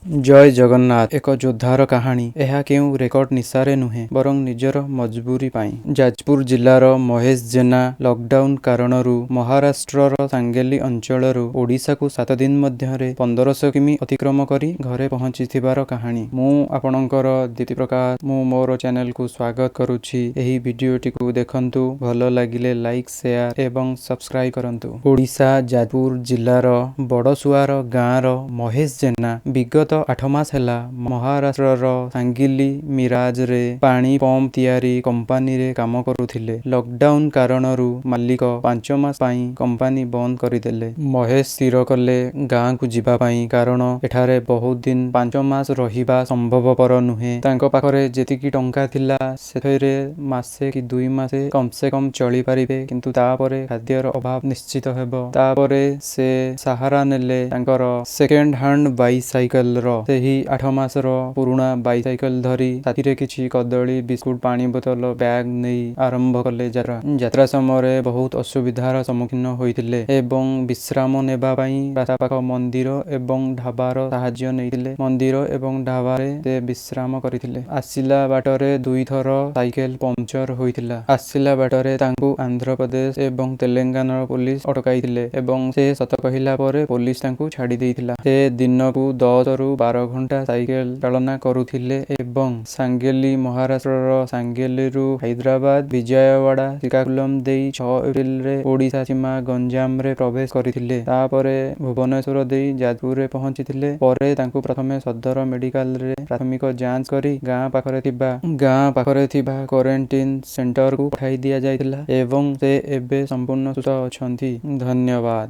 ଜୟ ଜଗନ୍ନାଥ। ଏକ ଯୋଦ୍ଧାର କାହାଣୀ। ଏହା କେଉଁ ରେକର୍ଡ ନିଶାରେ ନୁହେଁ, ବରଂ ନିଜର ମଜବୁରି ପାଇଁ। ଯାଜପୁର ଜିଲ୍ଲାର ମହେଶ ଜେନା ଲକଡାଉନ କାରଣରୁ ମହାରାଷ୍ଟ୍ରର ସାଙ୍ଗେଲି ଅଞ୍ଚଳରୁ ଓଡ଼ିଶାକୁ 7 ଦିନ ମଧ୍ୟରେ 1500 କିମି ଅତିକ୍ରମ କରି ଘରେ ପହଞ୍ଚିଥିବାର କାହାଣୀ। ମୁଁ ଆପଣଙ୍କର ଦୀପ୍ତି ପ୍ରକାଶ, ମୁଁ ମୋର ଚ୍ୟାନେଲକୁ ସ୍ୱାଗତ କରୁଛି। ଏହି ଭିଡ଼ିଓଟିକୁ ଦେଖନ୍ତୁ, ଭଲ ଲାଗିଲେ ଲାଇକ୍, ସେୟାର ଏବଂ ସବସ୍କ୍ରାଇବ କରନ୍ତୁ। ଓଡ଼ିଶା ଯାଜପୁର ଜିଲ୍ଲାର ବଡ଼ସୁଆର ଗାଁର ମହେଶ ଜେନା ବିଗତ 8 ମାସ ହେଲା ମହାରାଷ୍ଟ୍ରର ସାଙ୍ଗିଲି ମିରାଜରେ ପାଣି ପମ୍ପ ତିଆରି କମ୍ପାନୀରେ କାମ କରୁଥିଲେ। ଲକଡାଉନ କାରଣରୁ ମାଲିକ 5 ମାସ ପାଇଁ କମ୍ପାନୀ ବନ୍ଦ କରିଦେଲେ। ମହେଶ ସ୍ଥିର କଲେ ଗାଁକୁ ଯିବା ପାଇଁ, କାରଣ ଏଠାରେ ବହୁତ ଦିନ 5 ମାସ ରହିବା ସମ୍ଭବପର ନୁହେଁ। ତାଙ୍କ ପାଖରେ ଯେତିକି ଟଙ୍କା ଥିଲା ସେଥିରେ ମାସେ କି 2 ମାସେ କମ୍ ସେ କମ୍ ଚଳିପାରିବେ, କିନ୍ତୁ ତାପରେ ଖାଦ୍ୟର ଅଭାବ ନିଶ୍ଚିତ ହେବ। ତାପରେ ସେ ସାହାରା ନେଲେ ତାଙ୍କର ସେକେଣ୍ଡ ହ୍ୟାଣ୍ଡ ବାଇସାଇକେଲର। ସେହି 8 ମାସର ପୁରୁଣା ବାଇସାଇକେଲ ଧରି ସାଥିରେ କିଛି କଦଳୀ, ବିସ୍କୁଟ, ପାଣି ବୋତଲ, ବ୍ୟାଗ ନେଇ ଆରମ୍ଭ କଲେ ଯାତ୍ରା। ଯାତ୍ରା ସମୟରେ ବହୁତ ଅସୁବିଧାର ସମ୍ମୁଖୀନ ହୋଇଥିଲେ ଏବଂ ବିଶ୍ରାମ ନେବା ପାଇଁ ରାସ୍ତା ପାଖ ମନ୍ଦିର ଏବଂ ଢାବାର ସାହାଯ୍ୟ ନେଇଥିଲେ। ମନ୍ଦିର ଏବଂ ଢାବାରେ ସେ ବିଶ୍ରାମ କରିଥିଲେ। ଆସିଲା ବାଟରେ 2ଥର ସାଇକେଲ ପଙ୍କଚର ହୋଇଥିଲା। ଆସିଲା ବାଟରେ ତାଙ୍କୁ ଆନ୍ଧ୍ରପ୍ରଦେଶ ଏବଂ ତେଲେଙ୍ଗାନାର ପୋଲିସ ଅଟକାଇଥିଲେ ଏବଂ ସେ ସତ କହିଲା ପରେ ପୋଲିସ ତାଙ୍କୁ ଛାଡ଼ି ଦେଇଥିଲା। ସେ ଦିନକୁ 10ରୁ 12 ଘଣ୍ଟା ସାଇକେଲ ଚାଳନା କରୁଥିଲେ ଏବଂ ସାଙ୍ଗେଲି ମହାରାଷ୍ଟ୍ରର ସାଙ୍ଗେଲିରୁ ହାଇଦ୍ରାବାଦ, ବିଜୟୱାଡ଼ା, ଶ୍ରୀକାକୁଲମ ଦେଇ 6 ଏପ୍ରିଲରେ ଓଡ଼ିଶା ସୀମା ଗଞ୍ଜାମରେ ପ୍ରବେଶ କରିଥିଲେ। ତାପରେ ଭୁବନେଶ୍ୱର ଦେଇ ଯାଜପୁରରେ ପହଞ୍ଚିଥିଲେ। ପରେ ତାଙ୍କୁ ପ୍ରଥମେ ସଦର ମେଡିକାଲରେ ପ୍ରାଥମିକ ଯାଞ୍ଚ କରି ଗାଁ ପାଖରେ ଥିବା କ୍ୱାରେଣ୍ଟିନ ସେଣ୍ଟରକୁ ପଠାଇ ଦିଆଯାଇଥିଲା ଏବଂ ସେ ଏବେ ସମ୍ପୂର୍ଣ୍ଣ ସୁସ୍ଥ ଅଛନ୍ତି। ଧନ୍ୟବାଦ।